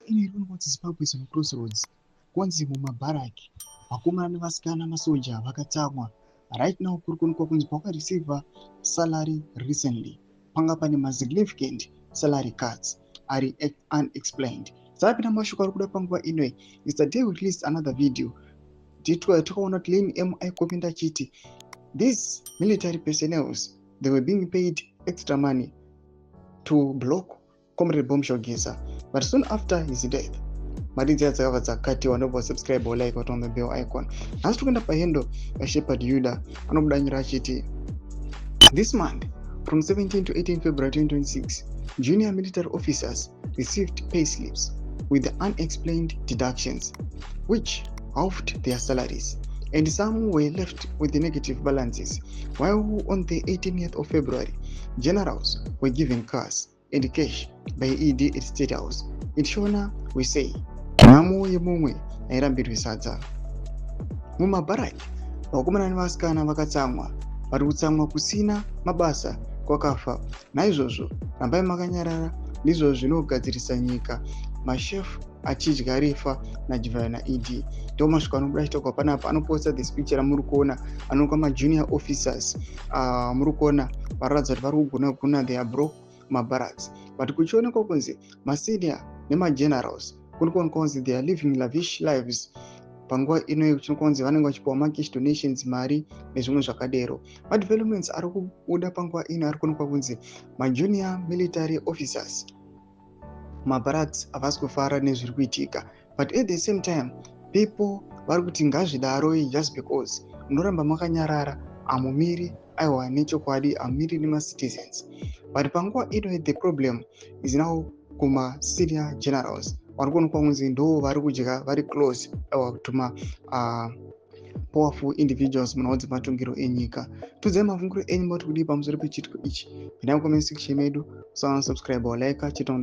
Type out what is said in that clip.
Ino iri kunonzi Zimbabwe is on crossroads. Kunzi mumabharaki vakomana nevasikana, masoja vakatsamwa. Right now kuri kuonekwa kunzi pawakareceiva salary recently, panga pane masignificant salary cuts ari unexplained. Dzapinda mashoko ari kuda panguva inoi. Yesterday we released another video, takaona kuti Lin M aikomenda achiti these military personnels, they were being paid extra money to block Comrade Bombshell Geza, but soon after his death mari dziya dzakabva dzakatiwa. Ndobva subscribe, like, on the bell icon. Nhasi tikuenda pahandle yaShepard Yuda, anobudanyira achiti this month, from 17 to 18 February 2026, junior military officers received pay slips with the unexplained deductions which halved their salaries, and some were left with the negative balances, while on the 18th of February, generals were given cars and cash by ED at State House. In Shona we say, nhamo yemumwe hairambirwi sadza. Mumabharaki vakomana nevasikana vakatsamwa, vari kutsamwa kusina mabasa kwakafa. Naizvozvo rambai makanyarara, ndizvo zvinogadzirisa nyika. Mashefu achidya rifa naJivhayo naED. Ndo masviko anobuda achitaurwa panapa. Anoposta this picture ramuri kuona, anoonekwa majunior officers, muri kuona varatidza kuti vari kugona guna, they are broke mabarracks, but kuchionekwa kunzi masenior nemagenerals kuri kuonekwa kunzi they are living lavish lives panguva ino. Kuchionekwa kunzi vanenge vachipiwa macash donations, mari nezvimwe zvakadero. Madevelopments ari kubuda panguva ino, ari kuonekwa kunzi majunior military officers mabarracks havasi kufara nezviri kuitika, but at the same time people vari kuti ngazvidaro, just because munoramba makanyarara, hamumiri aiwa nechokwadi, hamumiri nemacitizens. But panguva ino the problem is now kuma-senior generals vari kuonekwa kunzi ndo vari kudya vari close aiwa tuma powerful individuals munhau dzematongero enyika. Tudzai mafungiro enyu, mati kudii pamusoro pechiitiko ichi? Pinai mucomment section medu, usana subscribe, like, chita.